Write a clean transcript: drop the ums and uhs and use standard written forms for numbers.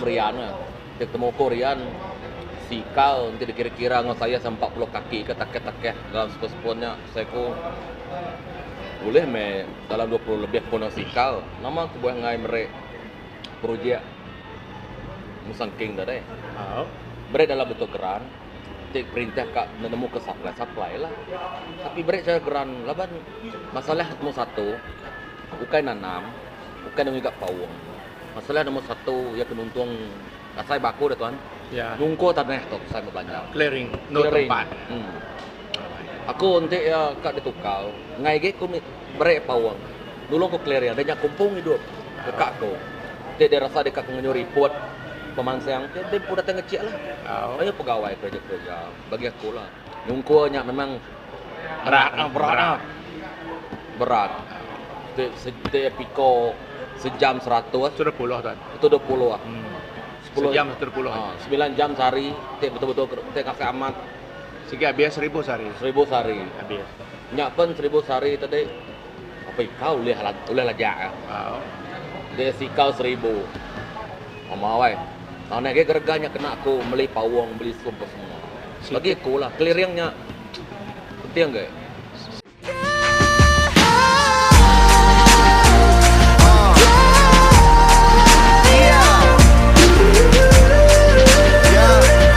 Nanam rian lah. Ti temu ku rian sikal enti dikira-kira enggau saya 40 kaki ke takeh-takeh dalam sepun-sepun nya sai ku ulih meh dalam 20 lebih pun sikal. Nama kebuah enggai meri projek Musang King tadi. Beri dalam bentuk geran ti perintah ka nemu ke supply supply lah. Tapi beri chara geran laban masalah nombor satu ukai nanam ukai ngiga paung. Masalah nombor satu iya ke nuntung asai ba aku dah tuan. Ya. Nungkur tanah tu asai belanja. Clearing endur tempat. Hmm. Aku enti iya ka ditukar enggai agi ku beri paung. Nulung ku clearing dia nya kumpung idup deka aku. Enti dia rasa deka ku ngenyu ripot pemansang ti dia empu datai ngecik lah. Mayuh pegawai kereja-kereja bagi aku lah. Nyungkur nya memang berat ah berat ah. Berat. Ti ti piko sejam 100. 120 tuan. 120 ah. Hmm. 10 sejam 120. Ah, 9 jam sehari ti betul-betul ti kasih amat. Sigi habis 1000 sehari. 1000 sehari. Habis. Nya pen 1000 sehari tadi apa ikau ulih ulih lajak ah. Au. Dia sikau 1000. Ama wai. Tang agi gerega nya kena aku meli paung beli sum semua. Bagi aku lah clearing nya penting ke.